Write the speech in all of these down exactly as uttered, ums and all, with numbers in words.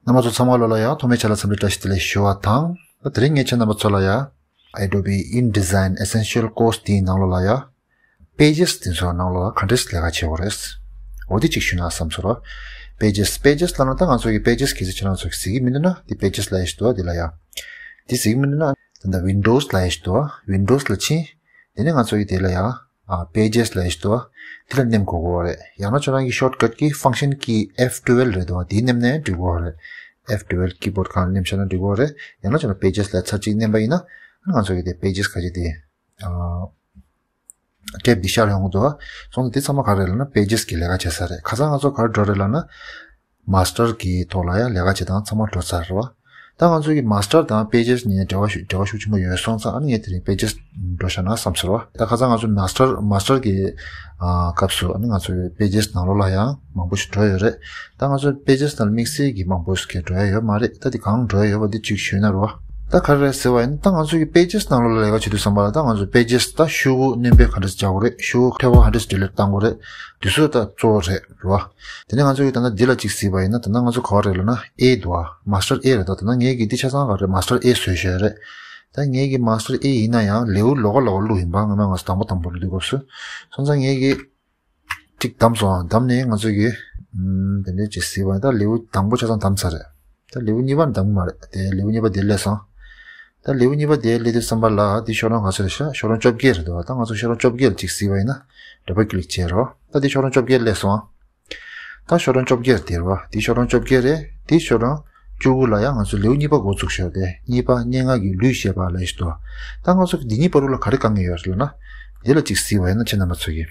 རྣམ་པ་ཚོ་ཚང་མ་ལོ་ལ་ཡང་ཐོག་མའི་ཆ་ལ་འཚམས་འདྲི་བཀྲ་ཤིས་བདེ་ལེགས་ཞུ་བ་དང་། ད་དེ་རིང་ངས་ཁྱེད་རྣམ་པ་ཚོ་ལ་ཡང་Adobe InDesign Essential Course དེའི་ནང་ལོགས་ལ་ཡང་Pages དེ་ཚོའི་ནང་ལོགས་ལ་ག་འདྲས་ལས་ཀ་བྱེད་དགོས་རེད། འོ་དེ་གཅིག་ཞུས་ན་བསམ་སོང་ར། Pages Pages ལབ་ན་ད་ང་ཚོ་གི་Pages གལ་སྲིད་ཁྱེད་རང་ཚོ་གཟིགས་ཀྱི་མི་འདུག་ན་དེ་Pages ལབ་ཡ་ཞིག་འདུག་དེ་ལ་ཡང་། དེ་གཟིགས་ཀྱི་མི་འདུག་ན་ད་ལྟ་Windows ལབ་ཡ་ཞིག་འདུག Windows ལ་ཕྱིན། དེ་ནས་ང་ཚོ་གི་དེ་ལ་ཡང་ཨ། Pages ལབ་ཡ་ཞིག་འདུག་དེ་ལ་མནན་དགོས་ཀྱི་རེད། ཡང་ན་ཁྱོད་རང་གི་shortcut གི་function key F twelve རེད་འདུག་དེ་མནན་ནའང་འགྲིག་གི་རེད། F twelve keyboard སྒང་ལ་མནན་བཞག་ན་འགྲིག་གི་རེད། ཡང་ན་ཁྱོད་རང་Pages ལ་ཚར་གཅིག་མནན་པ་ཡིན་ན་ང་ཚོ་གི་དེ་Pages ག་ཅིག་དེ་ཨ། tab དེ་ཤར་ཡོང་གི་འདུག་སོང་ཙང་དེ་ཚང་མ་ག་རེ་རེད་ལབ་ན་Pages གི་ལས་ཀ་བྱེད་ས་རེད། ཁ་སང་ང་ཚོ་ག་རེ་འགྲོ་རེད་ལབ་ན། Master གི་ཐོག་ལ་ཡང་ལས་ཀ་བྱེད་སྟངས་ཚང་མ་འགྲོ་ཚར་རེད་བ། ད་ང་ཚོ་གི་Master དང་Pages གཉིས་འབྲེལ་བ་ཤུགས་འབྲེལ་བ་ཤུགས་ཆེན་པོ་ཡོད་སོང་ཙང་ཨ་ནི་ངས་དེ་རིང་Pages འགྲོ་བཞག་ན་བསམ་ཟེར་བ། ད་ཁ་སང་ང་ཚོ་Master Master གི་ཨ། སྐབས་སུ་ཨ་ནི་ང་ཚོའི་Pages ནང་ལོགས་ལ་ཡང་མང་པོ་ཞིག་འགྲོ་ཡོད་རེད། ད་ང་ཚོ་Pages ནང་དམིགས་བསལ་གྱི་མང་པོ་ཞིག་འགྲོ་ཡ་ཡོད་མ་རེད། ད་དེ་གང་འགྲོ་ཡ་ཡོད་པ་དེ་གཅིག་ཞུས་ན་རེད་བ། ད་ག་རེ་རེད་ཟེར་བ་ཡིན་ན་ད་ང་ཚོ་གི་Pages ནང་ལོགས་ལ་ལས་ཀ་བྱེད་དུས་ཙམ་པ་ལ་ད་ང་ཚོ་Pages ད་ཤོག་གུ་སྣོན་པ་ག་འདྲས་རྒྱག་དགོས་རེད། ཤོག་གུ་ཁྲོལ་བ་ག་འདྲས་delete གཏང་དགོས་རེད། དེ་ཚོ་ད་གཙོ་བོ་རེད་རེད་བ། དེ་ནས་ང་ཚོ་གིས་ད་ལྟ་འདི་ལ་གཅིག་གཟིགས་པ་ཡིན་ན་ད་ལྟ་ང་ཚོ་ག་བ་རེད་ལབ་ན་A འདུག་ཨ། Master A རེད། ད་ད་ལྟ་ངེད་ཀྱིས་འདི་ཆ་ཚང་ག་རེད། Master A བཟོས་བཞག་ཡོད་རེད། ད་ངེད་ཀྱི་Master A ཡིན་ན་ཡང་ལེའུ་ལོགས་ཀ་ལོགས་ཀ་བླུགས་ཡིན་པ། སྔོན་མ་ང་ཚོ་དང་པོ་དང་པོ་བླུགས་དུས་སྐབས་སུ། སོང་ཙང་ངེད་ཀྱིས་གཅིག་བདམས་སོང་ཨ། བདམས་ནས་ང་ཚོ་གིས་ཨམ། དེ་འདྲས་ཅིག་གཟིགས་པ་ཡིན། ད་ལེའུ་དང་པོ་ཆ་ཚང་བདམས་ཚར་རེད། ད་ལེའུ་གཉིས་པ་བདམས་མ་རེད། དེ་ལེའུ་གཉིས་པ་དེ་སླེབས་སོང་། ད་ལེའུ་གཉིས་པ་དེ་སླེབས་དུས་ཙམ་པ་ལ་དེ་ཤོག་གྲངས་ག་ཚོད་རེད་ཤག་ཤོག་གྲངས་བཅོ་བརྒྱད་རེད་འདུག་ད་ང་ཚོ་ཤོག་གྲངས་བཅོ་བརྒྱད་ལ་ཅིག་གཟིགས་པ་ཡིན་ན་double click བྱས་རོགས། ད་དེ་ཤོག་གྲངས་བཅོ་བརྒྱད་སླེབས་སོང་། ད་ཤོག་གྲངས་བཅོ་བརྒྱད་དེ་རེད་བ། དེ་ཤོག་གྲངས་བཅོ་བརྒྱད་རེད། དེ་ཤོག་གྲངས་བཅུ་དགུ་ལ་ཡང་ང་ཚོ་ལེའུ་གཉིས་པ་འགོ་བཙུགས་ཤག་དེ་གཉིས་པ་སྙན་ངག་གི་ལུས་ཞེས་པ་ལབ་ཡ་ཞིག་འདུག་ད་ང་ཚོ་འདི་གཉིས་བར་དུ་ལ་ག་རེ་དཀའ་ངལ་ཡོད་རེད་ལབ་ན། དེ་ལ་ཅིག་གཟིགས་པ་ཡིན་ན་ཁྱེད་རྣམ་པ་ཚོ་གིས།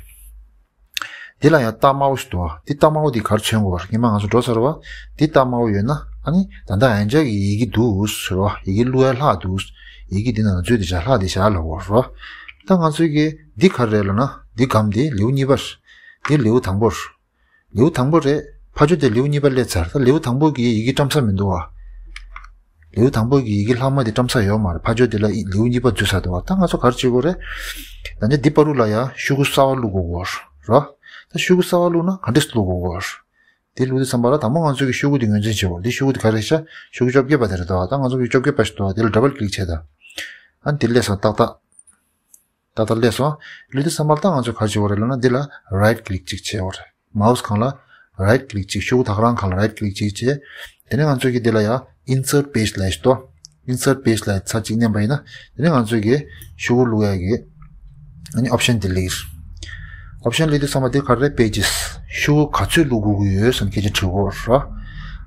འདི་ལ་ཡང་རྟགས་དམར་པོ་ཞིག་འདུག་བ། འདི་རྟགས་དམར་པོ་འདི་ག་རེ་མཚོན་དགོས་པ་རེད། སྔོན་མ་ང་ཚོ་འགྲོ་ཚར་བ། འདི་རྟགས་དམར་པོ་ཡོད་ན་ཨ་ནི་ད་ལྟ་ཡང་བསྐྱར་གྱི་ཡི་གེ་འདུག་ཟེར་བ། ཡི་གེ་བླུག་ཡ་ལྷག་འདུག་ཡི་གེ་འདི་ནང་ཚུད་དེ་བཞག་ལྷག་དེ་བཞག་ལབ་དགོས་རེད་བ། ད་ང་ཚོའི་གི་འདི་ག་རེ་རེད་ལབ་ན་འདི་སྒམ་འདི་ལེའུ་གཉིས་པ་རེད། འདི་ལེའུ་དང་པོ་རེད། ལེའུ་དང་པོ་རེད། ཕར་ཕྱོགས་དེ་ལེའུ་གཉིས་པ་སླེབས་ཚར། ད་ལེའུ་དང་པོ་གི་ཡི་གེ་བཀྲམ་ས་མི་འདུག་བ། ལེའུ་དང་པོ་གི་ཡི་གེ་ལྷག་མ་དེ་བཀྲམ་ས་ཡོད་མ་རེད། ཕར་ཕྱོགས་དེ་ལ་ཡི་ལེའུ་གཉིས་པ་འཛུལ་ཚར་འདུག་བ། ད་ང་ཚོ་ག་རེ་བྱེད་དགོས་རེད། ད་ནི་འདི་བར་དུ་ལ་ཡ་ཤོག་གུ་གསར་པ་བླུག་དགོས་རེད། ད་ཤོག་གུ་གསར་པ་བླུག་ན་ག་འདྲས་བླུག་དགོས་རེད། དེ་བླུག་དུས་ཙམ་པ་ལ་དང་པོ་ང་ཚོས་ཀྱི་ཤོག་གུ་དེ་ངོས་འཛིན་བྱེད་དགོས། འདི་ཤོག་གུ་དེ་ག་རེ་ཤག་ཤོག་གུ་བཅོ་བརྒྱད་པ་དེ་རེད་འདུག་བ། ད་ང་ཚོ་གི་བཅོ་བརྒྱད་པ་ཞིག་འདུག་བ། དེ་ལ་double click བྱས་ད། ཨ་ནི་དེ་སླེབས་སོང་ཏག་ཏག་ཏག་ཏག་སླེབས་སོང་། སླེབས་དུས་ཙམ་པ་ལ་ད་ང་ཚོས་ག་རེ་བྱེད་དགོས་རེད་ལབ་ན་འདི་ལ་right click གཅིག་བྱེད་དགོས་རེད། མའུ་སི་སྒང་ལ་right click གཅིག་ཤོག་གུ་ད་ག་རང་སྒང་ལ་right click གཅིག་བྱས། དེ་ནས་ང་ཚོས་ཀྱི་འདི་ལ་ཡ་insert page ལབ་ཡ་ཞིག་འདུག insert page ལ་ཚར་གཅིག་མནན་པ་ཡིན་ན་དེ་ནས་ང་ཚོས་ཀྱི་ཤོག་གུ་བླུག་ཡ་གི་ཨ་ནི་option དེ་སླེབས། option སླེབས་དུས་ཙམ་པ་འདི་ག་རེ་རེད། Pages ཤོག་གུ་ག་ཚོད་བླུག་དགོས་ཀྱི་ཡོད་ཟེར་ནས་སྐད་ཆ་དྲི་དགོས་རེད།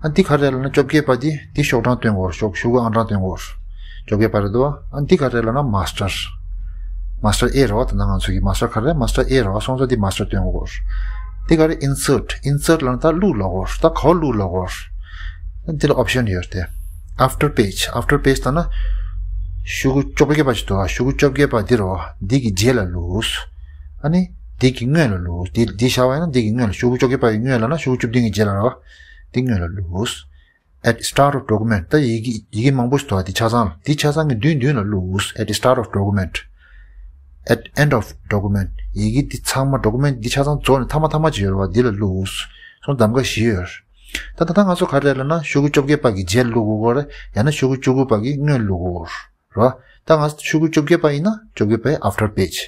ཨ་འདི་ག་རེ་རེད་ལབ་ན་བཅོ་བརྒྱད་པ་འདི་འདི་ཤོག་གྲངས་སྟོན་དགོས་རེད། ཤོག་ཤོག་གུ་ཨང་གྲངས་སྟོན་དགོས་རེད། བཅོ་བརྒྱད་པ་རེད་འདུག་ཨ་འདི་ག་རེ་ལབ་ན་master master A རེད་བ། ད་ནང་ང་ཚོ་གི་master ག་རེ་master A རེད་བ། སོང་ཙང་འདི་master སྟོན་དགོས་རེད། འདི་ག་རེ་insert insert ལབ་ན་ད་བླུག་ལབ་དགོས་རེད། ད་ག་བ་བླུག་ལབ་དགོས་རེད། འདི་ལ་option ཡོད་རེད་དེ། after page after page ལབ་ན་ཤོག་གུ་བཅོ་བརྒྱད་པ་ཞིག་འདུག་ཨ་ཤོག་གུ་བཅོ་བརྒྱད་པ་འདི་རེད་བ། འདི་གི་རྗེས་ལ་བླུགས། ཨ་ནི་འདི་གི་སྔོན་ལ་བླུགས། འདི་འདི་བཞག་པ་ཡིན་ན་འདི་གི་སྔོན་ལ་ཤོག་གུ་བཅོ་བརྒྱད་པ་ཡི་སྔོན་ལ་ན་ཤོག་གུ་བཅུ་བདུན་གི་རྗེས་ལ་རེད་བ། འདི་སྔོན་ལ་བླུགས། At start of document ད་ཡི་གེ་ཡི་གེ་མང་པོ་ཞིག་འདུག་ཨ། འདི་ཆ་ཚང་ལ་འདི་ཆ་ཚང་གི་མདུན་མདུན་ལ་བླུགས། At start of document at end of document ཡི་གེ་འདི་ཚང་མ་document འདི་ཆ་ཚང་རྫོགས་ནས་མཐའ་མ་མཐའ་མ་ཅིག་ཡོད་རེད་བ། འདི་ལ་བླུགས། སོང་གདམ་ག་བཞི་ཡོད་རེད། ད་ད་ལྟ་ང་ཚོ་ག་རེ་རེད་ལབ་ན་ཤོག་གུ་བཅོ་བརྒྱད་པ་གི་རྗེས་ལ་བླུག་དགོས་རེད། ཡང་ན་ཤོག་གུ་བཅུ་དགུ་པ་གི་སྔོན་ལ་བླུག་དགོས་རེད། ད་ང་ཚོ་ཤོག་གུ་བཅོ་བརྒྱད་པ་ཡིན་ན་བཅོ་བརྒྱད་པའི་after page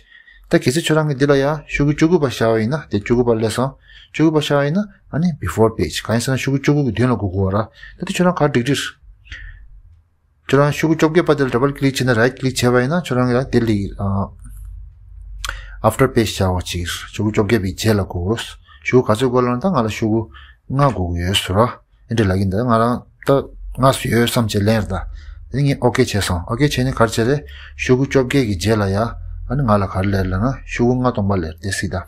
ད་གལ་སྲིད་ཁྱོད་རང་གི་འདི་ལ་ཡང་ཤོག་གུ་བཅུ་དགུ་པ་བཞག་པ་ཡིན་ན་དེ་བཅུ་དགུ་པ་སླེབས་སོང་། བཅུ་དགུ་པ་བཞག་པ་ཡིན་ན་ཨ་ནི་before page གང་ཡིན་ཟེར་ན་ཤོག་གུ་བཅུ་དགུ་གི་མདུན་ལ་དགོས་དགོས་ར། ད་དེ་ཁྱོད་རང་ག་འགྲིག་འགྲིག་ཁྱོད་རང་ཤོག་གུ་བཅོ་བརྒྱད་པ་དེ་ལ་double click བྱས་ན་right click བྱས་པ་ཡིན་ན་ཁྱོད་རང་གི་ཡང་དེ་ལ་ཨ་after page བཞག་པ་ཅིག་ཤོག་གུ་བཅོ་བརྒྱད་པའི་རྗེས་ལ་དགོས། ཤོག་གུ་ག་ཚོད་དགོས་ལབ་ན་ད་ང་ལ་ཤོག་གུ་ལྔ་དགོས་ཀྱི་ཡོད་ཟེར་ར། ཨེ་འདྲ་ལབ་ཀྱི་འདུག་ང་རང་ད་ལྔ་ཡོད་བསམ་བྱས་ལེན་ར་ད། དེ་ངས་okay བྱས་སོང་། okay བྱས་ནས་ག་རེ་བྱས་རེད། ཤོག་གུ་བཅོ་བརྒྱད་ཀྱི་རྗེས་ལ་ཡ་ཨ་ནི་ང་ལ་ག་རེ་སླེབས་ལབ་ན་ཤོག་གུ་ལྔ་སྟོང་པ་སླེབས་དེ་གཟིགས་ད།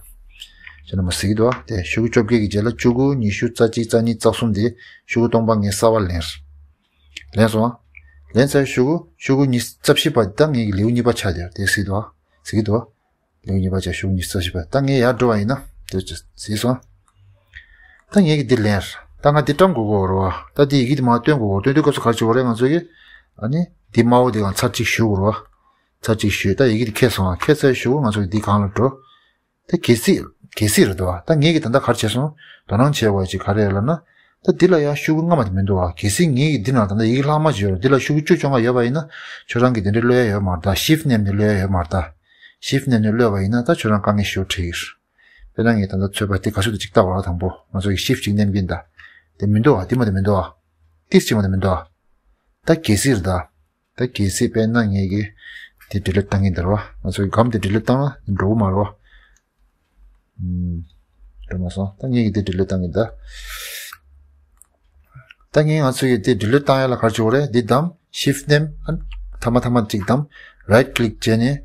ཁྱེད་རྣམ་པ་གཟིགས་ཀྱི་འདུག་ཨ། དེ་ཤོག་གུ་བཅོ་བརྒྱད་ཀྱི་རྗེས་ལ་བཅུ་དགུ་ཉི་ཤུ་རྩ་གཅིག་རྩ་གཉིས་རྩ་གསུམ་དེ་ཤོག་གུ་སྟོང་པ་ངས་གསར་པ་ལེན་ར། ལེན་སོང་ཨ། ལེན་ཚར་ཤོག་གུ་ཤོག་གུ་ཉི་ཤུ་རྩ་བཞི་པ་ད་ངེད་ཀྱི་ལེའུ་གཉིས་པ་ཆགས་བསྡད་དེ་གཟིགས་འདུག་ཨ། གཟིགས་ཀྱི་འདུག་ཨ། ལེའུ་གཉིས་པ་ཆགས་ཤོག་གུ་ཉི་ཤུ་རྩ་བཞི་པ་ད་ངས་ཡར་འགྲོ་བ་ཡིན་ན་དེ་གཟིགས་སོང་ཨ། ད་ངེད་ཀྱི་འདི་ལེན་ར། ད་ང་འདི་བཀྲམ་དགོས་ཀྱི་ཡོད་རེད་བ། ད་འདི་ཡི་གེ་འདི་མར་སྟོན་དགོས་ཀྱི་ཡོད། སྟོན་དུས་སྐབས་སུ་ག་རེ་བྱེད་དགོས་རེད་ང་ཚོ་གིས། ཨ་ནི་འདི་དམར་པོ་འདི་གང་ཚར་གཅིག་གཞུ་དགོས་རེད་བ། ཚར་གཅིག་གཞུས་ད་ཡི་གེ་འདི་ཁེལ་སོང་ཨ། ཁེལ་ཚར་ཤོག་གུ་ང་ཚོ་གི་འདི་སྒང་ལ་འགྲོ། དེ་གལ་སྲིད་གལ་སྲིད་རེད་འདུག་བ། ད་ངེད་ཀྱིས་ད་ལྟ་ག་རེ་བྱས་སོང་། དོ་སྣང་བྱེད་དགོས་ཅིག་ག་རེ་རེད་ལབ་ན། ད་འདི་ལ་ཡང་ཤོག་གུ་ལྔ་མ་དེ་མི་འདུག་བ། གལ་སྲིད་ངེད་ཀྱིས་འདི་ནང་ད་ལྟ་ཡི་གེ་ལྷག་མ་ཅིག་ཡོད་རེད། འདི་ལ་ཤོག་གུ་བཅུ་བཅོ་ལྔ་ཡོད་པ་ཡིན་ན་ཁྱོད་རང་གིས་དེ་འདྲའི་ཀློག་ཡ་ཡོད་མ་རེད་ད། ཤིཕ་མནན་ནས་ཀློག་ཡ་ཡོད་མ་རེད་ད། ཤིཕ་མནན་ནས་ཀློག་པ་ཡིན་ན་ད་ཁྱོད་རང་དཀའ་ངལ་ཞེ་པོ་འཕྲད་ཀྱི་རེད། དཔེར་ན་ངས་ད་ལྟ་ཚོད་དཔག་དེ་ག་ཚོད་དུ་ཅིག་བལྟ་བ་ར། དང་པོ་ང་ཚོ་གི་ཤིཕ་ཅིག་མནན་གྱིན་ད། དེ་མི་འདུག་བ། དེ་མ་དེ་མི་འདུག་བ། ཏིས་ཅིག་མ་དེ་མི་འདུག་བ། ད་གལ་སྲིད་རེད་ད། ད་གལ་སྲིད་དཔེར་ན་ངེད་ཀྱིས་དེ་ཌི་ལིཊ་བཏང་གིན་ད་ར་བ། ང་ཚོ་གི་སྒམ་དེ་ཌི་ལིཊ་བཏང་ན་འགྲོ་གི་མ་རེད་བ། ཨུམ། འགྲོ་མ་སོང་། ད་ངེད་ཀྱིས་དེ་ཌི་ལིཊ་བཏང་གིན་ད། ད་ངས་ང་ཚོ་གི་དེ་ཌི་ལིཊ་བཏང་ཡ་ལ་ག་རེ་བྱེད་དགོས་རེད། འདི་བདམས། ཤིཕ་མནན། ཨ་ཐ་མ་ཐ་མ་གཅིག་བདམས། རའིཊ་ཀི་ལིག་བྱས་ནས་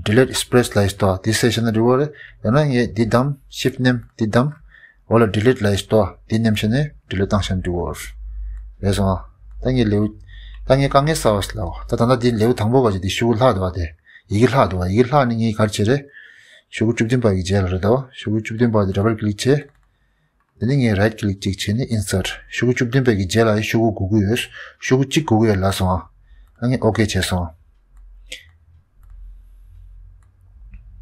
ཌི་ལིཊ་ཨེག་སི་པི་རེ་སི་ལབ་ཡས་ཞིག་འདུག་དེ་སེ་ཤན་ན་འགྲིག་གི་རེད། ཡང་ན་ངས་འདི་བདམས། ཤིཕ་མནན། འདི་བདམས། འོ་ལ་ཌི་ལིཊ་ལབ་ཡས་ཞིག་འདུག་དེ་མནན་བྱས་ནས་ཌི་ལིཊ་བཏང་བཞག་ན་འགྲིག་གི་རེད། རེད་སོང་ཨ། ད་ངས་ལེའུ། ད་ངས་དཀའ་ངལ་གསར་པ་ཞིག་ལབ། ད་ད་ལྟ་འདི་ལེའུ་དང་པོ་ག་ཅིག་དེ་ཤོག་གུ་ལྷག་འདུག་བ། དེ་ཡི་གེ་ལྷག་འདུག་བ། ཡི་གེ་ལྷག་ནི་ངས་ག་རེ་བྱས་རེད། ཤོག་གུ་བཅུ་བདུན་པ་གི་རྗེས་ལ་རེད་ད། ཤོག་གུ་བཅུ་བདུན་པ་དེ་ཌབ་བལ་ཀི་ལིག་བྱས། དེ་ནས་ངས་རའིཊ་ཀི་ལིག་གཅིག་བྱས་ནས་ཨིན་སརཊ། ཤོག་གུ་བཅུ་བདུན་པའི་གི་རྗེས་ལ་ཡང་ཤོག་གུ་དགུ་དགུ་ཡོད། ཤོག་གུ་གཅིག་དགུ་དགུ་ཡོད་ལབ་སོང་ཨ། ཨ་ངས་ཨོ་ཀེ་བྱས་སོང་།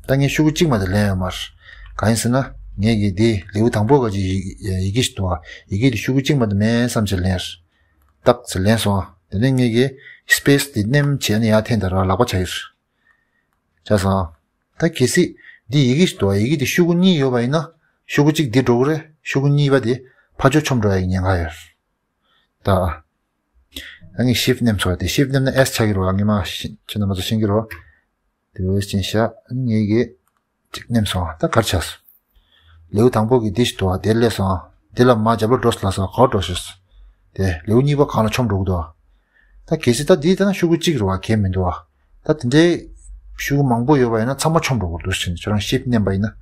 ད་ངས་ཤོག་གུ་གཅིག་མ་དེ་ལེན་ཡོད་མ་རེད། གང་ཡིན་ཟེར་ན་ངས་གི་དེ་ལེའུ་དང་པོ་ག་ཅིག་ཡི་ཡི་གེ་ཞིག་འདུག་ཨ། ཡི་གེ་དེ་ཤོག་གུ་གཅིག་མ་དེ་མིན་བསམ་བྱས་ལེན། ཏག་ཙི་ལེན་སོང་ཨ། དེ་ནས་ངས་གི་སི་པེ་སི་དེ་མནན་བྱས་ནས་ཡར་འཐེན་ད་ར་ལག་པ་འཆང་གི་རེད། བྱས་སོང་ཨ། ད་གལ་སྲིད་འདི་ཡི་གེ་ཞིག་འདུག་བ། ཡི་གེ་འདི་ཤོག་གུ་གཉིས་ཡོད་པ་ཡིན་ན། ཤོག་གུ་གཅིག་འདི་འགྲོ་གི་རེད། ཤོག་གུ་གཉིས་པ་དེ་ཕར་ཕྱོགས་མཆོང་འགྲོ་ཡ་ཡི་ཉེན་ཁ་ཡོད། ད། ཨ་ངས་ཤིཕ་མནན་སོང་བ། དེ་ཤིཕ་མནན་ན་ཨེས་ཆགས་ཀྱི་རེད་བ། ངས་མ་ཤེས། ཁྱེད་རྣམ་པ་ཚོ་ཤེས་ཀྱི་རེད་བ། དེ་འོས་ཅན་བཞག་ངས་གི་གཅིག་མནན་སོང་བ། ད་ག་རེ་བྱས་སོང་། ལེའུ་དང་པོ་གི་འདི་ཞིག་འདུག་བ། དེ་སླེབས་སོང་ཨ། དེ་ལ་མར་རྒྱབ་ལ་འགྲོ་ལབ་སོང་། ག་པར་འགྲོ་ཤེས་སོང་། དེ་ལེའུ་གཉིས་པ་སྒང་ལ་མཆོང་འགྲོ་གི་འདུག་བ། ད་གལ་སྲིད་ད་འདི་ལྟ་ན་ཤོག་གུ་གཅིག་རེད་བ། གང་ཡང་མི་འདུག་བ། ད་དེ་འདྲའི་ཤོག་གུ་མང་པོ་ཡོད་པ་ཡིན་ན་ཚང་མ་མཆོང་འགྲོ་གི་རེད། འདུག་སེ་བྱས་ནས་ཁྱོད་རང་ཤིཕ་མནན་པ་ཡིན་ན།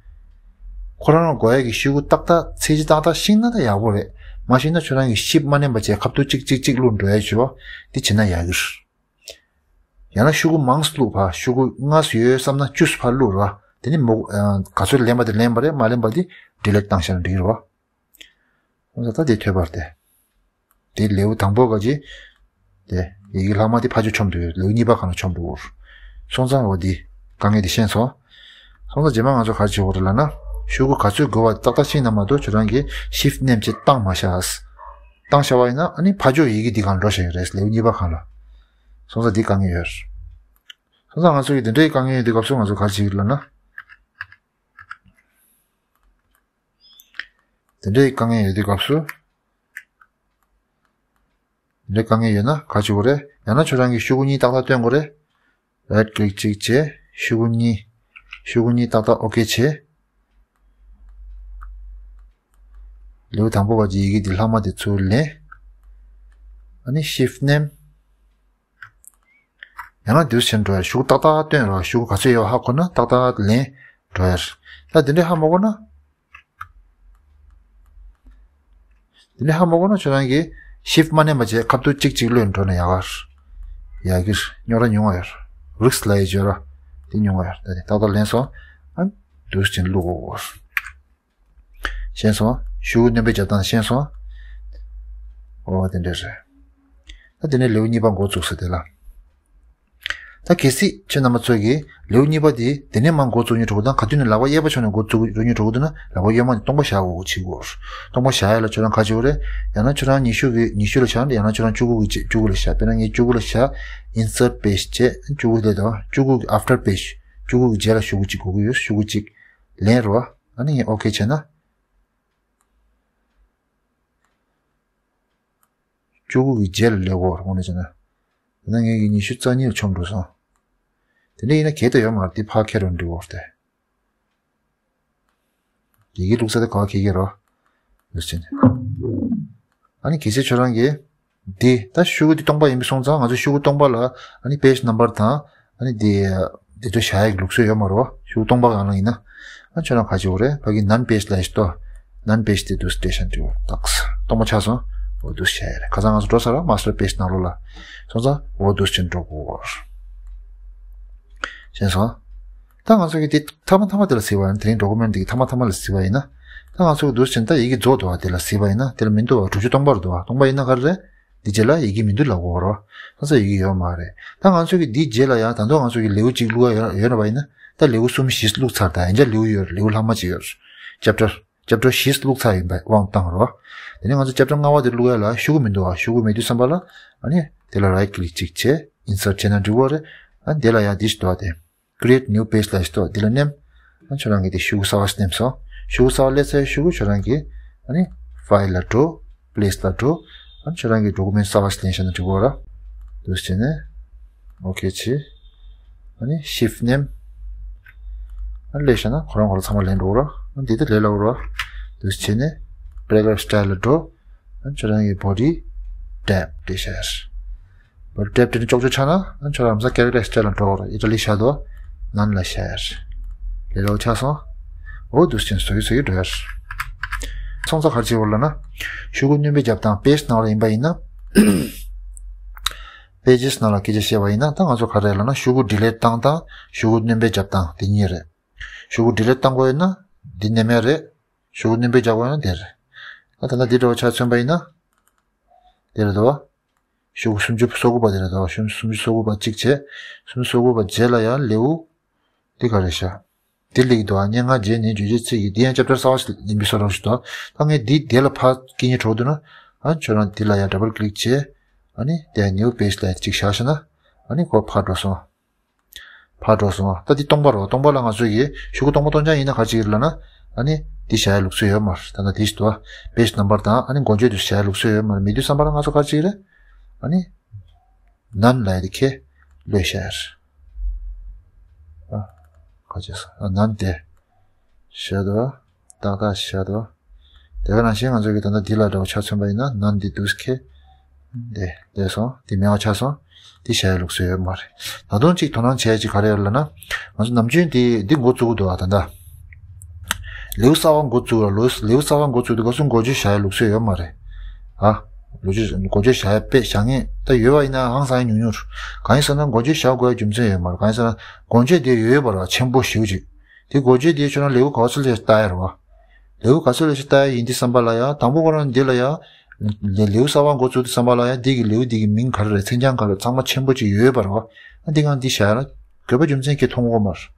ཁོ་རང་ལ་དགོས་ཡ་གི་ཤོག་གུ་ཏག་ཏག་ཚད་གཞི་ཏག་ཏག་ཤེས་ན་ད་ཡག་པོ་རེད། མ་ཤེས་ན་ཁྱོད་རང་གིས་ཤིཕ་མ་མནན་པ་བྱས་ཁ་ཐུག་གཅིག་གཅིག་གཅིག་བླུགས་འགྲོ་ཡ་བྱོས་བ། དེ་བྱས་ན་ཡག་གི་རེད། ཡང་ན་ཤོག་གུ་མང་ཙམ་བླུགས་པ། ཤོག་གུ་ལྔ་ཙམ་ཡོད་བསམ་ན་བཅུ་ཙམ་ཕར་བླུགས་རོགས། དེ་ནི་མོ་ཨ་ག་ཚོད་ལེན་པ་དེ་ལེན་པ་རེད། མ་ལེན་པ་དེ་ཌི་ལིཊ་བཏང་བཞག་ན་འགྲིག་གི་རེད་བ། ད་དེ་ཐོས་པར་ཏེ། དེ་ལེའུ་དང་པོ་ག་ཅི། དེ་ཡི་གེ་ལྷག་མ་དེ་ཕར་ཕྱོགས་མཆོང་འགྲོ་ཡོད། ལེའུ་གཉིས་པ་སྒང་ལ་མཆོང་འགྲོ་གི་རེད། སོང་ཙང་འོ་དེ་དཀའ་ངལ་དེ་ཤེས་སོང་། སོང་ཙང་རྗེས་མ་ང་ཚོ་ག་རེ་བྱེད་དགོས་རེད་ལབ་ན། ཤོག་གུ་ག་ཚོད་དགོས་པ་ཏག་ཏག་ཤེས་ན་མ་གཏོགས་ཁྱོད་རང་གིས་ཤིཕ་མནན་བྱས་བཏང་མ་བཞག་བཏང་བཞག་པ་ཡིན་ན་ཨ་ནི་ཕར་ཕྱོགས་ཡི་གེ་འདི་སྒང་ལ་འགྲོ་བཞག་ཡོད་རེད། ལེའུ་གཉིས་པ་སྒང་ལ། སོང་ཙང་འདི་དཀའ་ངལ་ཡོད་རེད། སོང་ཙང་ང་ཚོ་གིས་དེ་འདྲའི་དཀའ་ངལ་ཡོད་དུས་སྐབས་སུ་ང་ཚོ་ག་རེ་བྱེད་ཀྱི་ལབ་ན། དེ་འདྲའི་དཀའ་ངལ་ཡོད་དུས་སྐབས་སུ། དེ་འདྲའི་དཀའ་ངལ་ཡོད་ན་ག་རེ་བྱེད་དགོས་རེད། ཡང་ན་ཁྱོད་རང་གིས་ཤོག་གུ་གཉིས་ཏག་ཏག་སྟོན་དགོས་རེད། རའིཊ་ཀི་ལིག་གཅིག་བྱས། ཤོག་གུ་གཉིས། ཤོག་གུ་གཉིས་ཏག་ཏག་ཨོ་ཀེ་བྱས། ལེའུ་དང་པོ་བ་གི་ཡི་གེ་འདི་ལྷག་མ་དེ་ཚུར་ལེན། ཨ་ནི་ཤིཕ་མནན། ཡང་ན་འདུག་སེ་བྱས་ནས་འགྲོ་ཡ། ཤོག་གུ་ཏག་ཏག་སྟོན་རོགས། ཤོག་གུ་ག་ཚོད་ཡོད་ཧ་གོ་ན་ཏག་ཏག་ལེན་འགྲོ་ཡ། ད་དེ་འདྲས་ཧ་མ་གོ་ན། དེ་འདྲས་ཧ་མ་གོ་ན་ཁྱོད་རང་གིས་ཤིཕ་མ་མནན་པ་བྱས་ཁ་ཐུག་གཅིག་གཅིག་བླུགས་འགྲོ་ན་ཡག་ག་ཡག་གི་རེད། རྙོག་དྲ་ཉུང་བ་ཡོད་རེད། རིསྐ་ལབ་ཡས་ཡོད་ར། དེ་ཉུང་བ་ཡོད་རེད། ད་དེ་ཏག་ཏག་ལེན་སོང་། ཨ་འདུག་སེ་བྱས་ནས་བླུགས་དགོས། ཤེས་སོང་། ཤོག་གུ་སྣོན་པའི་རྒྱབ་སྟངས་ཤེས་སོང་། འོ་དེ་འདྲས་རེད། ད་དེ་ནས་ལེའུ་གཉིས་པ་འགོ་བཙུགས་ས་དེ་ལ། ད་གལ་སྲིད་ཁྱེད་རྣམ་པ་ཚོས་ཀྱིས་ལེའུ་གཉིས་པ་དེ་དེ་ནས་མར་འགོ་བཙུགས་མཁན་གྲོགས་པོ་དང་ག་དུས་ནས་ལག་པ་གཡས་པ་ཕྱོགས་ནས་འགོ་བཙུགས་འགྲོ་མཁན་གྲོགས་པོ་འདུག་ན་ལག་པ་གཡོན་མ་ནས་སྟོང་པ་བཞག་དགོས་ཅིག་དགོས། སྟོང་པ་བཞག་ཡ་ལ་ཁྱོད་རང་ག་རེ་བྱེད་དགོས་རེད། ཡང་ན་ཁྱོད་རང་ཉི་ཤུ་གི་ཉི་ཤུ་ལ་བཞག་ཡང་ན་ཁྱོད་རང་བཅུ་དགུ་གི་བཅུ་དགུ་ལ་བཞག་དཔེར་ན་ངས་བཅུ་དགུ་ལ་བཞག insert page བྱས་བཅུ་དགུ་དེ་དང་བཅུ་དགུ་གི་after page བཅུ་དགུ་གི་རྗེས་ལ་ཤོག་གུ་གཅིག་དགོས་ཀྱི་ཡོད། ཤོག་གུ་གཅིག་ལེན་རོགས། ཨ་ནི་ངས་ཨོ་ཀེ་བྱས་ན། བཅུ་དགུ་གི་རྗེས་ལ་སླེབས་ཡོད་རེད། དངོས་གནས་བྱས་ན། ད་ནང་ངེད་ཀྱི་ཉི་ཤུ་རྩ་གཉིས་ལ་མཆོང་འགྲོ་སོང་། དེ་འདྲ་ཡིན་ན་གལ་ཏེ་ཡོད་མ་རེད། དེ་ཕར་འཁྱེར་རོགས་འགྲིག་གོ་རེད་དེ། ཡི་གེ་བླུགས་ས་དེ་ག་པར་འཁྱེར་གྱི་རོ། ཡོད་ཟེར་ནས། ཨ་ནི་གལ་སྲིད་ཁྱོད་རང་གིས། འདི་ད་ཤོག་གུ་འདི་སྟོང་པ་ཡིན་པ་སོང་ཙང་ང་ཚོ་ཤོག་གུ་སྟོང་པ་ལ་ཨ་ནི་page number དང་ཨ་ནི་འདི་འདི་ཚོ་བཞག་ཡག་ལུགས་སྲོལ་ཡོད་མ་རེད་བ། ཤོག་གུ་སྟོང་པ་གང་ལ་ཡིན་ན། ཨ་ཁྱོད་རང་ག་ཅིག་རེད། ཕ་གི་none page ལ་ཡིན་ཏོ། none page དེ་འདུག་སེ་འགྲེལ་བཤད་འབྲི་བར་ཏག་ས་སྟོང་པ་ཆགས་སོང་། འོ་འདུག་སེ་བྱས་རེད། ཁ་སང་ང་ཚོ་འགྲོ་ས་ར་master page ནང་ལོགས་ལ། སོང་ཙང་འོ་འདུག་སེ་འགྲོ་དགོས། ཤེས་སོང་། ད་ང་ཚོ་གི་དེ་མཐའ་མ་མཐའ་མ་དེ་ལ་གཟིགས་པ་ཡིན་ན། དེ་རིང་document འདི་གི་མཐའ་མ་མཐའ་མ་ལ་གཟིགས་པ་ཡིན་ན། ད་ང་ཚོ་གི་འདུག་སེ་ད་ཡི་གེ་རྫོགས་འདུག་བ། དེ་ལ་གཟིགས་པ་ཡིན་ན་དེ་ལ་མི་འདུག་བ། གྲུབ་ཆ་སྟོང་པ་རེད་འདུག་བ། སྟོང་པ་ཡིན་ན་ག་རེ་རེད། འདི་རྗེས་ལ་ཡི་གེ་མི་འདུག་ལབ་དགོས་རེད་བ། ང་ཚོ་ཡི་གེ་ཡོད་མ་རེད། ད་ང་ཚོ་གི་འདིའི་རྗེས་ལ་ཡང་ད་དུང་ང་ཚོ་གི་ལེའུ་གཅིག་བླུག་ཡ་ཡོད་ཡོད་ན་བ་ཡིན་ན། ད་ལེའུ་གསུམ་བཞི་བླུགས་ཚར། ད་ཡང་བསྐྱར་ལེའུ་ཡོད་རེད། ལེའུ་ལྷག་མ་གཅིག་ཡོད་རེད། chapter chapter བཞི་བླུགས་ཚར་ཡིན་པའི་དབང་བཏང་རོགས། དེ་ནས་ང་ཚོ་ཅེབ་ཊར་ལྔ་པ་དེ་བླུག་ཡ་ལ་ཤོག་གུ་མི་འདུག་ཨ། ཤོག་གུ་མེད་དུས་ཙམ་པ་ལ་ཨ་ནི་དེ་ལ་རའིཊ་ཀི་ལིག་གཅིག་བྱས། ཨིན་སརཊ་བྱས་ན་འགྲིག་གོ་རེད། ཨ་ནི་དེ་ལ་ཡང་འདི་ཞིག་འདུག་ཨ། དེ་Create new page ལ་ཞིག་འདུག། དེ་ལ་ནེམ། ཨ་ཁྱོད་རང་གིས་དེ་ཤོག་གུ་གསར་པ་ཞིག་ནེམ་སོང་། ཤོག་གུ་གསར་པ་སླེབས་ཚར། ཤོག་གུ་ཁྱོད་རང་གིས་ཨ་ནི་ཕའིལ་ལ་འགྲོ། པི་ལེ་སི་ལ་འགྲོ། ཨ་ཁྱོད་རང་གི་ཌོ་ཀུ་མེན་ཊི་གསར་པ་ཞིག་ལེན་བཞག་ན་འགྲིག་གོ་ར། འདུག་སེ་བྱས་ནས་ཨོ་ཁེ་བྱས། ཨ་ནི་ཤིཕ་ཊི་ནེམ། ཨ་ལས་བཞག་ན་ཁོ་རང་ཁོ་རང་ཚང་མ་ལེན་འགྲོ་གོ་ར། ཨ་འདི་ལྟ་ལས་སླ་བོ་ར། འདུག་སེ་བྱས་ནས་པེ་ར་གྷ་རཕ་སི་ཊལ་ལ་འགྲོ། ཨ་ཁྱོད་རང་གི་བོ་ཌི་ཊེབ་འབྲི་བཞག་ཡ། བོ་ཌི་ཊེབ་འབྲི་ནས་ཅོག་ཅོག་ཆགས་ན་ཨ་ཁྱོད་རང་རང་ས་ཀེ་རེག་ཊར་སི་ཊལ་ལ་འགྲོ་གོ་ར། ཨི་ཊ་ལི་བཞག་འདུག། ནན་ལ་བཞག་ཡ། ལས་སླ་བོ་ཆགས་སོང་། འོ་འདུག་སེ་བྱས་ནས་བཟོ་གི་བཟོ་གི་འགྲོ་ཡ། སོང་ཙང་ག་རེ་བྱེད་དགོས་ལབ་ན། ཤོག་གུ་སྣོན་པ་བརྒྱབ་དང་པེ་ཇི་ནང་ལ་ཡིན་པ་ཡིན་ན། པེ་ཇི་ནང་ལ་སྐད་ཆ་བཤད་པ་ཡིན་ན་ད་ང་ཚོ་ག་རེ་ལབ་ན་ཤོག་གུ་ཌི་ལིཊ་བཏང་དང་ཤོག་གུ་སྣོན་པ་བརྒྱབ་དང་དེ་གཉིས་རེད། ཤོག་གུ་ཌི་ལིཊ་བཏང་དགོས་ཡོད་ན་འདི་ནེམ་ཡ་རེད། ཤོག་གུ་སྣོན་པ་བརྒྱབ་དགོས་ཡོད་ན་དེ་རེད། ད་ད་ལྟ་འདི་འདྲ་བོ་ཆ་མཚོན་པ་ཡིན་ན། དེ་རེད་དོ། ཤོག་གུ་སུམ་ཅུ་སོ་དགུ་པ་དེ་རེད་དོ། ཤོག་གུ་སུམ་ཅུ་སོ་དགུ་པ་གཅིག་བྱས། སུམ་ཅུ་སོ་དགུ་པ་རྗེས་ལ་ཡང་ལེའུ་འདི་ག་རེ་བཞག། འདི་ལེགས་འདུག་ཨ། སྙན་ངག་རྗེས་ནས་བརྗོད་བྱའི་ཚིག་གིས་འདི་ཡང་ཅེབ་ཊར་གསར་པ་ཞིག་ཡིན་པའི་བཟོ་འདྲ་ཞིག་འདུག། ད་ངས་འདི་དེ་ལ་ཕར་སྐད་སྙན་གྲོགས་འདུག་ན། ཨ་ཁྱོད་རང་འདི་ལ་ཡང་ཌབ་བལ་ཀི་ལིག་བྱས། ཨ་ནི་དེ་ནིའུ་པེ་ཇི་ལ་གཅིག་བཞག་ཤེ་ན། ཨ་ནི་ཁོ་ཕར་འགྲོ་སོང་། ཕར་འགྲོ་སོང་། ད་འདི་སྟོང་པ་རོ། སྟོང་པ་ལ་ང་ཚོ་གི་ཤོག་གུ་སྟོང་པ་སྟོང་རྐྱང་ཡིན་ན་ག་རེ་བྱེད་ཀྱི་རེད་ལབ་ན། ཨ་ནི་འདི་བཞག་ཡ་ལུགས་སྲོལ་ཡོད་མ་རེད། ད་ལྟ་འདི་ཞིག་འདུག་པེ་ཇི་ནམ་བར་དང་ཨ་ནི་འགོ་བརྗོད་དེ་བཞག་ཡ་ལུགས་སྲོལ་ཡོད་མ་རེད། མེད་དུས་ཙམ་པ་ལ་ང་ཚོ་ག་རེ་བྱེད་ཀྱི་རེད། ཨ་ནི་ནན་ལབ་ཡ་དེ་ཁེ་ལོས་བཞག་ཡ་རེད། ཨ། ག་རེ་བྱས་སོང་། ཨ་ནན་དེ་བཞག་འདུག། ཏག་ཏག་བཞག་འདུག། དེ་ག་ནང་བཞིན་ང་ཚོ་གི་ད་ལྟ་འདི་ལ་འདྲ་བོ་ཆ་མཚོན་པ་ཡིན་ན་ནན་འདི་འདུག་ཁེ། འདི་ལས་སོང་། འདི་མེད་པ་ཆགས་སོང་། འདི་བཞག་ཡ་ལུགས་སྲོལ་ཡོད་མ་རེད། ད་དུང་གཅིག་དོ་སྣང་བྱས་ཅིག་ག་རེ་ཡོད་ལབ་ན། ང་ཚོ་ནམ་རྒྱུན་འདི་འདི་འགོ་བཙུགས་འདུག་ཨ། ད་ལྟ་ལེའུ་གསར་པ་འགོ་བཙུགས་ལ། ལེའུ་ལེའུ་གསར་པ་འགོ་བཙུགས་དུས་སྐབས་སུ་འགོ་བརྗོད་བཞག་ཡ་ལུགས་སྲོལ་ཡོད་མ་རེད། ཨ། ལོ་རྒྱུས་འགོ་བརྗོད་བཞག་ཡ་དཔེ་བཞག་མཁན་ད་ཡོད་པ་ཡིན་ན་ཧང་སང་ཡ་ཉུང་ཉུང་རེད། གང་ཡིན་ཟེར་ན་འགོ་བརྗོད་བཞག་དགོས་ཡ་རྒྱུ་མཚན་ཡོད་མ་རེད། གང་ཡིན་ཟེར་ན་འགོ་བརྗོད་དེ་ཡོད་པ་རེད་པ། ཆེན་པོ་ཞེ་པོ་ཅིག། དེ་འགོ་བརྗོད་དེ་ཁྱོད་རང་ལེའུ་ག་ཚོད་ལ་ལྟ་ཡ་རེད་པ། ལེའུ་ག་ཚོད་ལ་ཞིག་ལྟ་ཡ་ཡིན་དུས་ཙམ་པ་ལ་ཡ་དང་པོ་ཁོ་རང་འདི་ལ་ཡ། ལེ་ལེའུ་གསར་པ་འགོ་བཙུགས་དུས་ཙམ་པ་ལ་ཡ་འདི་གི་ལེའུ་འདི་གི་མིང་ག་རེ་རེད། མཚན་བྱང་ག་རེ་རེད། ཚང་མ་ཆེན་པོ་ཅིག་ཡོད་པ་རེད་པ། ཨ་འདི་གང་འདི་བཞག་ཡ་ལ་དགོས་པ་རྒྱུ་མཚན་གྱིས་མཐོང་གི་ཡོད་མ་རེད།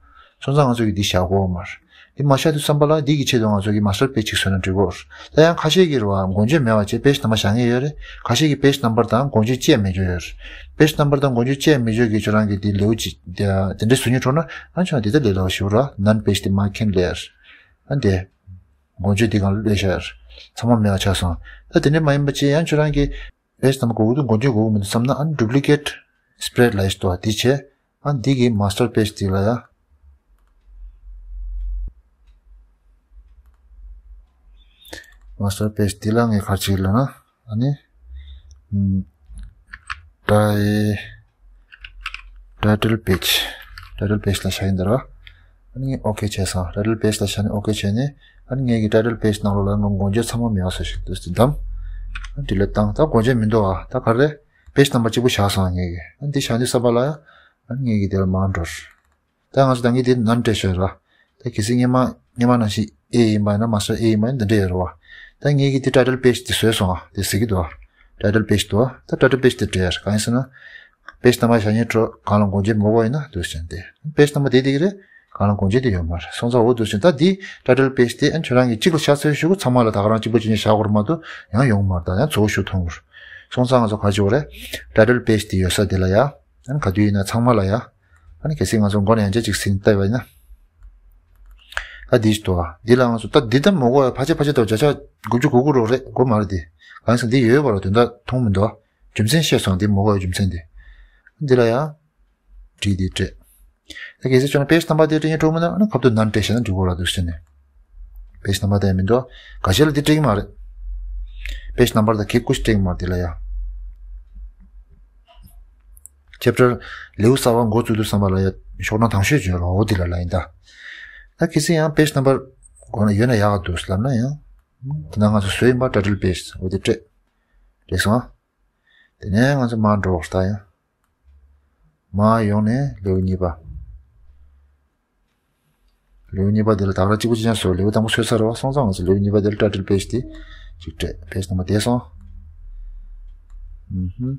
སོང་ཙང་ང་ཚོ་གིས་འདི་བཞག་གི་ཡོད་མ་རེད། འདི་མ་བཞག་དུས་ཙམ་པ་ལ་འདི་གི་ཆེད་དུ་ང་ཚོ་གིས་མ་སི་ཊར་པེ་ཇི་ཅིག་བཟོས་ན་འགྲིག་གི་རེད། ད་ཡང་ཁ་ཤས་ཀྱིས་རེད་པ། འགོ་བརྗོད་མེད་པ་བྱས་པེ་ཇི་ནམ་བར་བཞག་མཁན་ཡོད་རེད། ཁ་ཤས་ཀྱིས་པེ་ཇི་ནམ་བར་དང་འགོ་བརྗོད་བཅས་མེད་ཅོག་ཡོད་རེད། པེ་ཇི་ནམ་བར་དང་འགོ་བརྗོད་བཅས་མེད་ཅོག་གི་ཁྱོད་རང་གིས་འདི་ལེའུ་ཅིག་དེ་འདྲའི་བཟོ་སྙིང་བྲོ་ན་ཨ་ཁྱོད་རང་འདི་ལྟ་ལས་སླ་པོ་ཞིག་རེད། ནན་པེ་ཇི་དེ་མར་འཁྱེར་ལས་རེད། ཨ་འདི། འགོ་བརྗོད་འདི་གང་ལ་སླེབས་ཤག་ཚང་མ་མེད་པ་ཆགས་སོང་། ད་དེ་འདྲ་མ་ཡིན་པ་ཅིག་ཡང་ཁྱོད་རང་གིས་པེ་ཇི་ནམ་བར་དགོས་ཀྱི་འདུག། འགོ་བརྗོད་དགོས་ཀྱི་མི་འདུག་བསམ་ན་ཨ་ནི་ཌུབ་ལི་ཀེ་ཊི་སི་པི་རེ་ཌི་ལ་ཡིས་ཏོ་འདི་བྱས། ཨ་འདི་གི་མ་སི་ཊར་པེ་ཇི་འདི་ལ་ཡ། མ་སི་ཊར་པེ་ཇི་འདི་ལ་ངས་ག་རེ་བྱེད་ཀྱི་ལབ་ན། ཨ་ནི། ཨམ། ཊའི་ཊའི་ཊལ་པེ་ཇི། ཊའི་ཊལ་པེ་ཇི་ལ་བཞག་ཡིན་ད་ར། ཨ་ནི་ངས་ཨོ་ཁེ་བྱས་སོང་། ཊའི་ཊལ་པེ་ཇི་ལ་བཞག་ནས་ཨོ་ཁེ་བྱས་ནས། ཨ་ནི་ངས་ཀྱི་ཊའི་ཊལ་པེ་ཇི་ནང་ལོགས་ལ་ང་འགོ་བརྗོད་ཚང་མ་མེད་པ་བཟོས་ཤིག་འདུག་སྟེ་བདམས། ཨ་ཌི་ལིཊ་བཏང་། ད་འགོ་བརྗོད་མི་འདུག་ཨ། ད་ག་རེ། པེ་ཇི་ནམ་བར་གཅིག་པུ་བཞག་སོང་ངས་ཀྱི། ཨ་འདི་བཞག་དུས་ཙམ་པ་ལ་ཡ། ཨ་ནི་ངས་ཀྱི་དེ་ལ་མར་འགྲོ། ད་ང་ཚོ་ད་ངས་དེ་ནན་སྤྲད་ཤོད་ར། ད་གལ་སྲིད་སྔོན་མ་སྔོན་མ་ནང་བཞིན་ཨེ་ཡིན་པ་ཡིན་ན་མ་སི་ཊར་ཨེ་ཡིན་པ་ཡིན་ན་འདི་འདྲ་ཡོད་རེད་པ། ད་ངས་ཀྱི་དེ་ཊའི་ཊལ་པེ་ཇི་དེ་བཟོས་སོང་ཨ། དེ་ཟེར་གྱི་འདུག་ཨ། ཊའི་ཊལ་པེ་ཇི་འདུག་ཨ། ད་ཊའི་ཊལ་པེ་ཇི་དེ་སྤྲད་ཡ་རེད། གང་ཡིན་ཟེར་ན། པེ་ཇི་ནམ་བར་བཞག་སྙིང་བྲོ་གང་ལ་འགོ་བརྗོད་མེད་པ་ཡིན་ན་འདུག་ཟེར་ཏེ། པེ་ཇི་ནམ་བར་དེ་དེ་གི་རེད། གང་ལ་འགོ་བརྗོད་དེ་ཡོད་མ་རེད། སོང་ཙང་འོ་འདུག་ཟེར། ད་འདི་ཊའི་ཊལ་པེ་ཇི་དེ་ཨ་ཁྱོད་རང་གིས་གཅིག་ལ་བཞག་ཚར་ཞུ་གི། ཚང་མ་ལ་ད་ག་རང་གཅིག་པ་གཅིག་ནས་བཞག་དགོས་རེད་མ་གཏོགས་ཡང་ཡོང་མ་རེད། ད་ཡང་གཙོ་བོ་ཞུ་ཐོང་གི་རེད། སོང་ཙང་ང་ཚོ་ག་རེ་བྱེད་དགོས་རེད། ཊའི་ཊལ་པེ་ཇི་དེ་ཡོད་ས་དེ་ལ་ཡ། ཨ་ནི་ག་དུས་ཡིན་ན་ཚང་མ་ལ་ཡ། ཨ་ནི་གལ་སྲིད་ང་ཚོ་མགོ་ནས་ཡང་བསྐྱར་ཅིག་ཟིན་བལྟས་པ་ཡིན་ན། ད་འདི་ཞིག་འདུག་ཨ། འདི་ལ་ང་ཚོ་ད་འདི་ད་མི་དགོས་ཡ། ཕལ་ཆེར་ཕལ་ཆེར་ད་བརྒྱ་ཆ་དགུ་བཅུ་གོ་དགུ་རོགས་རེད། དགོས་མ་རེད་འདི། གང་ཡིན་ཟེར་ན་འདི་ཡོད་པ་ར་དོན་དག་མཐོང་མི་འདུག་ཨ། རྒྱུ་མཚན་ཤེས་སོང་། འདི་མི་དགོས་ཡ་རྒྱུ་མཚན་འདི། འདི་ལ་ཡ། བྲིས་འདི་སྤྲད། ད་གལ་སྲིད་ཁྱོད་རང་པེ་ཇི་ནམ་བར་དེ་སྤྲད་སྙིང་བྲོ་མེད་ན་ཨ་ནི་ཁ་ཐུག་ནན་སྤྲད་བཞག་ན་འགྲིག་གོ་ར་འདུག་ཟེར་ནས། པེ་ཇི་ནམ་བར་དེ་མི་འདུག་ཨ། འགའ་ཤས་ལ་འདི་སྤྲད་ཀྱི་མ་རེད། པེ་ཇི་ནམ་བར་དང་གི་ཀུ་ཤ་སྤྲད་ཀྱི་མ་རེད་འདི་ལ་ཡ། ཅེབ་ཊར་ལེའུ་གསར་པ་འགོ་བཙུགས་དུས་ཙམ་པ་ལ་ཡ་ཤོག་གྲངས་དང་ཤོས་བརྗོད་རོགས་འོ་འདི་ལ་ལ་ཡིན་ད། ད་གལ་སྲིད་ཡང་པེ་ཇི་ནམ་བར་གོང་ན་ཡོད་ན་ཡག་ག་འདུག་ལབ་ན་ཡང་། ད་ང་ཚོ་བཟོས་ཡིན་པ་ཊའི་ཊལ་པེ་ཇི་འོ་འདི་སྤྲད། རེད་སོང་ཨ། དེ་ནས་ང་ཚོ་མར་འགྲོ་ད་ཡང་། མར་ཡོང་ནས་ལེའུ་གཉིས་པ། ལེའུ་གཉིས་པ་དེ་ལ་ད་ག་རང་གཅིག་པུ་གཅིག་རྐྱང་བཟོས། ལེའུ་དང་པོ་བཟོས་ཚར་བ་སོང་ཙང་ང་ཚོ་ལེའུ་གཉིས་པ་དེ་ལ་ཊའི་ཊལ་པེ་ཇི་དེ་གཅིག་སྤྲད། པེ་ཇི་ནམ་བར་དེ་སོང་། ཨུམ་ཧུམ།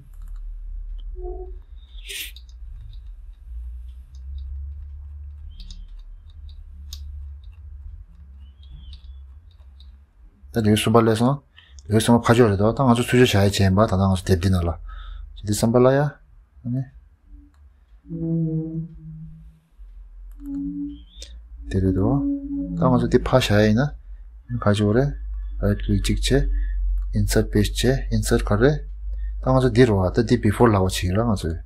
ད་ལེའུ་གསུམ་པ་སླེབས་སོང་། ཡོད་ཚང་མ་ཕར་ཕྱོགས་རེད་དོ། ད་ང་ཚོ་ཚུར་ཕྱོགས་བཞག་ཡ་བྱས་ཡིན་པ། ད་ལྟ་ང་ཚོ་དེབ་འདི་ནང་ལ་བྱེད་དུས་ཙམ་པ་ལ་ཡ། ཨ་ནི། དེ་རེད་དོ། ད་ང་ཚོ་འདི་ཕར་བཞག་ཡ་ཡིན་ན། ཕར་ཕྱོགས་རེད། རའིཊ་ཀི་ལིག་གཅིག་བྱས། ཨིན་སརཊ་པེ་ཇི་བྱས། ཨིན་སརཊ་ག་རེ། ད་ང་ཚོ་འདི་རེད་བ། ད་འདི་བི་ཕོར་ལབ་པ་བྱེད་ཀྱི་ར། ང་ཚོས་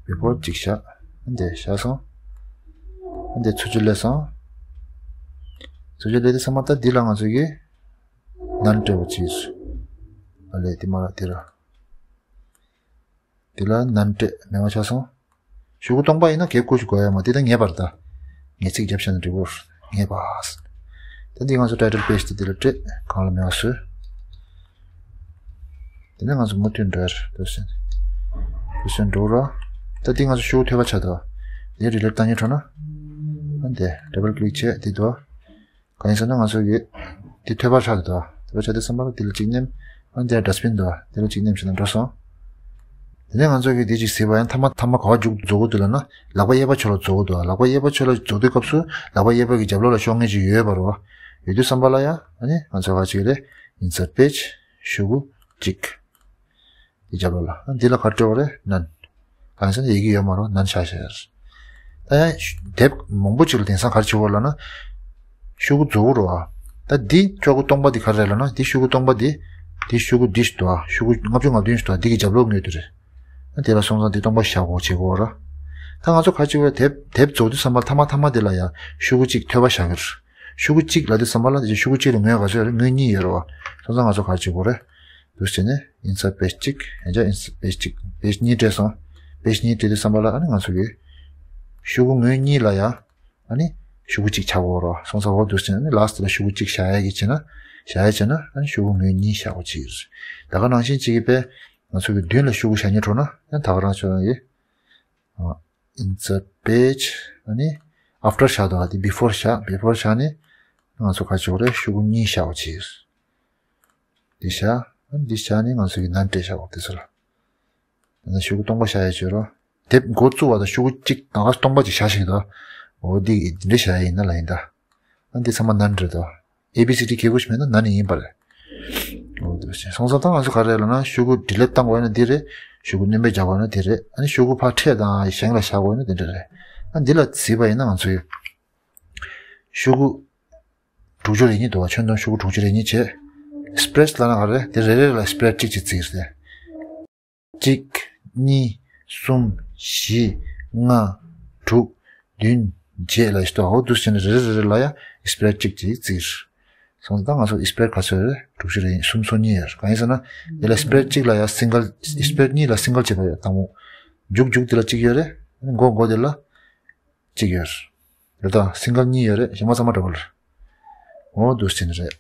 བི་ཕོར་གཅིག་བཞག་འདི་བཞག་སོང་། འདི་ཚུར་ཕྱོགས་སླེབས་སོང་། ཚུར་ཕྱོགས་སླེབས་དུས་ཙམ་པ་ད་འདི་ལ་ང་ཚོ་གིས་ནན་སྤྲད་པ་བྱས། ཨ་ལས་དེ་མ་ར་དེ་ར། དེ་ལ་ནན་སྤྲད་མེད་པ་ཆགས་སོང་། ཤོག་གུ་སྟོང་པ་ཡིན་ན་གལ་ཁུ་ཞིག་དགོས་ཡ་མ། དེ་ད་ངེས་པར་ད། ངེས་ཚིག་རྒྱབ་བྱས་ན་འགྲིག་གོ། ངེས་པ། ད་འདི་ང་ཚོ་ཊའི་ཊལ་པེ་ཇི་དེ་འདི་ལ་སྤྲད། གང་ལ་མེད་པ་བཟོས། དེ་ནས་ང་ཚོ་མུ་མཐུད་འགྲོ་ཡ་རེད། འདུག་སེ། འདུག་སེ་འགྲོ་ར། ད་འདི་ང་ཚོ་ཤོག་གུ་ཐོལ་པ་ཆགས་འདུག་དེ་ཌི་ལིཊ་བཏང་སྙིང་བྲོ་ན། ཨ་འདི་ཌབ་བལ་ཀི་ལིག་བྱས་དེ་འདུག་གང་ཡིན་ཟེར་ན་ང་ཚོ་གི་དེ་ཐོལ་པ་ཆགས་འདུག་དོ། ཐོལ་པ་ཆགས་དུས་ཙམ་པ་ལ་དེ་ལ་གཅིག་མནན། ཨ་འདི་ཌ་སི་པིན་འདུག་དེ་ལ་གཅིག་མནན་བྱས་ན་འགྲོ་སོང་། དེ་ནས་ང་ཚོ་གི་དེ་གཅིག་གཟིགས་པ་ཡང་མཐའ་མ་མཐའ་མ་ག་པར་རྒྱུག་རྫོགས་ཀྱི་འདུག་ལབ་ན། ལག་པ་གཡས་པ་ཕྱོགས་ལ་རྫོགས་ཀྱི་འདུག་ལག་པ་གཡས་པ་ཕྱོགས་ལ་རྫོགས་དུས་སྐབས་སུ་ལག་པ་གཡས་པ་གི་རྒྱབ་ལོགས་ལ་ཤོག་ངོས་གཅིག་ཡོད་པ་རེད་བ། ཡོད་དུས་ཙམ་པ་ལ་ཡང་ཨ་ནི་ང་ཚོ་ག་ཅིག་རེད། ཨིན་སརཊ་པེ་ཇི། ཤོག་གུ་གཅིག་དེ་རྒྱབ་ལོགས་ལ། ཨ་འདི་ལ་ག་རེ་སྤྲད་པ་རེད། ནན། གང་ཡིན་ཟེར་ན་ཡི་གེ་ཡོད་མ་རེད། ནན་བཞག་བཞག་ཡ་རེད། ད་ཡང་དེབ་མང་པོ་ཅིག་ལ་དེང་སང་ག་རེ་བྱེད་དགོས་ལབ་ན། ཤོག་གུ་རྫོགས་རེད་བ། ད་འདི་ཤོག་གུ་སྟོང་པ་འདི་ག་རེ་རེད་ལབ་ན། འདི་ཤོག་གུ་སྟོང་པ་འདི། འདི་ཤོག་གུ་འདི་ཞིག་འདུག་བ། ཤོག་གུ་ལྔ་བཅུ་ང་བདུན་ཞིག་འདུག་བ། འདི་གི་རྒྱབ་ལོགས་ངོས་དེ་རེད། ཨ་དེ་ལ་སོང་ཙང་འདི་སྟོང་པ་བཞག་དགོས་བྱེད་དགོས་རེད། ད་ང་ཚོ་ག་རེ་བྱེད་དགོས། དེབ་དེབ་རྫོགས་དུས་ཙམ་པ་མཐའ་མ་མཐའ་མ་དེ་ལ་ཡང་ཤོག་གུ་གཅིག་ཐོལ་པ་བཞག་གི་རེད། ཤོག་གུ་གཅིག་ལབ་དུས་ཙམ་པ་ལ་དེ་ཤོག་གུ་གཅིག་ལ་ངོས་ག་ཚོད་རེད། ངོས་གཉིས་ཡོད་རེད་བ། སོང་ཙང་ང་ཚོ་ག་རེ་བྱེད་དགོས་རེད། འདུག་སེ་བྱས་ནས་ཨིན་སརཊ་པེ་ཇི་གཅིག་ཡང་བསྐྱར་ཨིན་སརཊ་པེ་ཇི་གཅིག་པེ་ཇི་གཉིས་སྤྲད་སོང་། པེ་ཇི་གཉིས་སྤྲད་དུས་ཙམ་པ་ལ་ཨ་ནི་ང་ཚོ་གི་ཤོག་གུ་ངོས་གཉིས་ལ་ཡ་ཨ་ནི་ཤོག་གུ་གཅིག་ཆགས་ཡོད་རེད། སོང་ཙང་འོ་འདུག་སེ་བྱས་ནས་ཨ་ནི་ལཱསི་ཊི་ལ་ཤོག་གུ་གཅིག་བཞག་ཡ་གི་བྱས་ན། བཞག་ཡ་བྱས་ན་ཨ་ནི་ཤོག་གུ་ངོས་གཉིས་བཞག་དགོས་བྱས་ཡོད་རེད། ད་ག་ནང་བཞིན་གཅིག་གི་དཔེ་ང་ཚོ་གི་མདུན་ལ་ཤོག་གུ་བཞག་སྙིང་བྲོ་ན་ཡང་ད་ག་རང་ཆོག་ཡོང་གི། ཨིན་སརཊ་པེ་ཇི། ཨ་ནི་ཨབ་ཊར་བཞག་འདུག་བ། དེ་བི་ཕོར་བཞག་བི་ཕོར་བཞག་ནས་ང་ཚོ་ག་རེ་བྱེད་དགོས་རེད། ཤོག་གུ་གཉིས་བཞག་དགོས་བྱས་ཡོད་རེད། འདི་བཞག་ཨ་ནི་འདི་བཞག་ནས་ང་ཚོ་གི་ནན་སྤྲད་བཞག་དགོས། དེ་ཚོ་ལ། ད་ནི་ཤོག་གུ་སྟོང་པ་བཞག་ཡ་བྱེད་རོགས། དེབ་འགོ་བཙུགས་པ་དང་ཤོག་གུ་གཅིག་ད་ག་སྟོང་པ་ཅིག་བཞག་ཤིག་དང་། འོ་འདི་འདི་འདྲ་བཞག་ཡ་ཡིན་ན་ལ་ཡིན་ད། ཨ་འདི་ཚང་མ་ནན་རེད་དོ། ཨེ་བི་སི་ཌི་གལ་ཁུ་ཞིག་མེད་ན་ནན་ཡིན་པ་རེད། འོ་འདུག་སེ་བྱས་སོང་ཙང་ད་ང་ཚོ་ག་རེ་ལབ་ན་ཤོག་གུ་ཌི་ལིཊ་བཏང་དགོས་ན་འདི་རེད། ཤོག་གུ་སྣོན་པ་རྒྱག་དགོས་ན་འདི་རེད། ཨ་ནི་ཤོག་གུ་ཕར་འཕྲེད་དང་གཞན་ལ་བཞག་དགོས་ན་འདི་འདྲ་རེད། ཨ་འདི་ལ་གཟིགས་པ་ཡིན་ན་ང་ཚོའི་ཤོག་གུ་དྲུག་ཅུ་རེ་གཉིས་འདུག་བ། ཁྱོན་བསྡོམས་ཤོག་གུ་དྲུག་ཅུ་རེ་གཉིས་བྱས། སི་པེ་རེ་སི་ལབ་ན་ག་རེ་དེ་རེ་རེ་ལ་སི་པེ་རེ་སི་གཅིག་གཅིག་བརྩིས་ཏེ། གཅིག་གཉིས། གསུམ། བཞི། ལྔ། དྲུག་བདུན། བརྒྱད་ལ་ཡིས་ཏོ། འོ་འདུག་སེ་བྱས་ནས་རེ་རེ་རེ་རེ་ལ་ཡ་སི་པེ་རེ་སི་གཅིག་གཅིག་བརྩིས། སོང་ཙང་ང་ཚོ་སི་པེ་རེ་སི་ག་ཚོད་རེད། དྲུག་ཅུ་རེ་གཉིས། གསུམ་སོ་གཉིས་ཡོད་རེད། གང་ཡིན་ཟེར་ན་དེ་ལ་སི་པེ་རེ་སི་གཅིག་ལ་ཡ་སིང་གལ། སི་པེ་རེ་སི་གཉིས་ལ་སིང་གལ་བྱས་པ་ཡོད། དང་པོ་མཇུག་མཇུག་དེ་ལ་གཅིག་ཡོད་རེད། མགོ་མགོ་དེ་ལ་གཅིག་ཡོད་རེད། རེད་དང་སིང་གལ་གཉིས་ཡོད་རེད། གཞན་པ་ཚང་མ་འདྲ་པོ་རེད། འོ་འདུག་སེ་བྱས་ནས་རེད།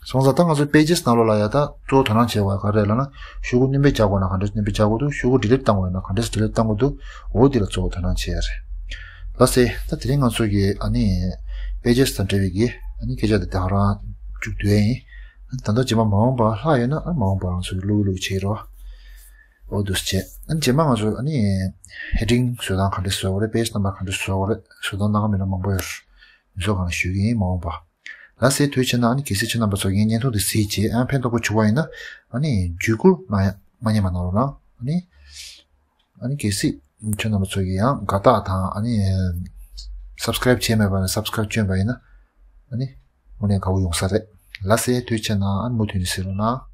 སོང་ཙང་ད་ང་ཚོ་པེ་ཇེ་སི་ནང་ལོགས་ལ་ཡ་ད་གཙོ་བོ་དོ་སྣང་བྱེད་དགོས་ག་རེ་ལབ་ན་ཤོག་གུ་སྣོན་པ་རྒྱག་དགོས་ན་ག་འདྲས་སྣོན་པ་རྒྱག་དགོས་འདུག་ཤོག་གུ་ཌི་ལིཊ་བཏང་དགོས་ན་ག་འདྲས་ཌི་ལིཊ་བཏང་དགོས་འདུག་འོ་འདི་ལ་གཙོ་བོ་དོ་སྣང་བྱེད་ཡ་རེད། ལགས་སེ། ད་དེ་རིང་ང་ཚོ་གི་ཨ་ནི་པེ་ཇེ་སི་དང་འབྲེལ་བའི་གི་ཨ་ནི་སྐད་ཆ་དེ་ད་ག་རང་མཇུག་བསྡུ་ཡ་ཡིན། ད་ལྟ་རྗེས་མ་མ་འོངས་པ་ལྷག་ཡོད་ན་ཨ་མ་འོངས་པ་ང་ཚོ་གི་བླུག་བླུག་བྱེད་རོགས། འོ་འདུག་སེ་བྱས། ཨ་ནི་རྗེས་མ་ང་ཚོ་ཨ་ནི་ཧེ་ཌིང་བཟོ་སྟངས་ག་འདྲས་བཟོ་དགོས་རེད། པེ་ཇི་ནམ་བར་ག་འདྲས་བཟོ་དགོས་རེད། བཟོ་སྟངས་སྣ་ཁ་མི་འདྲ་མང་པོ་ཡོད་རེད། མི་ཚོ་གང་ཞུ་གི་ཡིན་མ་འོངས་པ། ལགས་སེ། དུས་ཆེ་ན་ཨ་ནི་གལ་སྲིད་ཁྱེད་རྣམ་པ་ཚོ་ངའི་བརྙན་ཐུང་འདི་གཟིགས་བྱས་ཨ་ཕན་ཐོགས་པོ་བྱུང་བ་ཡིན་ན་ཨ་ནི་བརྒྱུད་སྐུར་གནང་ཡ་མ་ཉམས་པ་གནང་རོགས་གནང་། ཨ་ནི་ཨ་ནི་གལ་སྲིད་ཁྱེད་རྣམ་པ་ཚོ་གིས་ཡང་དགའ་རྟགས་དང་ཨ་ནི་སབ་སི་ཀ་རེབ་བྱས་མེད་པ་ན་སབ་སི་ཀ་རེབ་བསྐྱོན་པ་ཡིན་ན་ཨ་ནི་དངོས་གནས་དགའ་བོ་ཡོང་ས་རེད། ལགས་སེ། དུས་ཆེ་ན་ཨ་ནི་མུ་མཐུད་ནས་གཟིགས་རོགས་གནང་།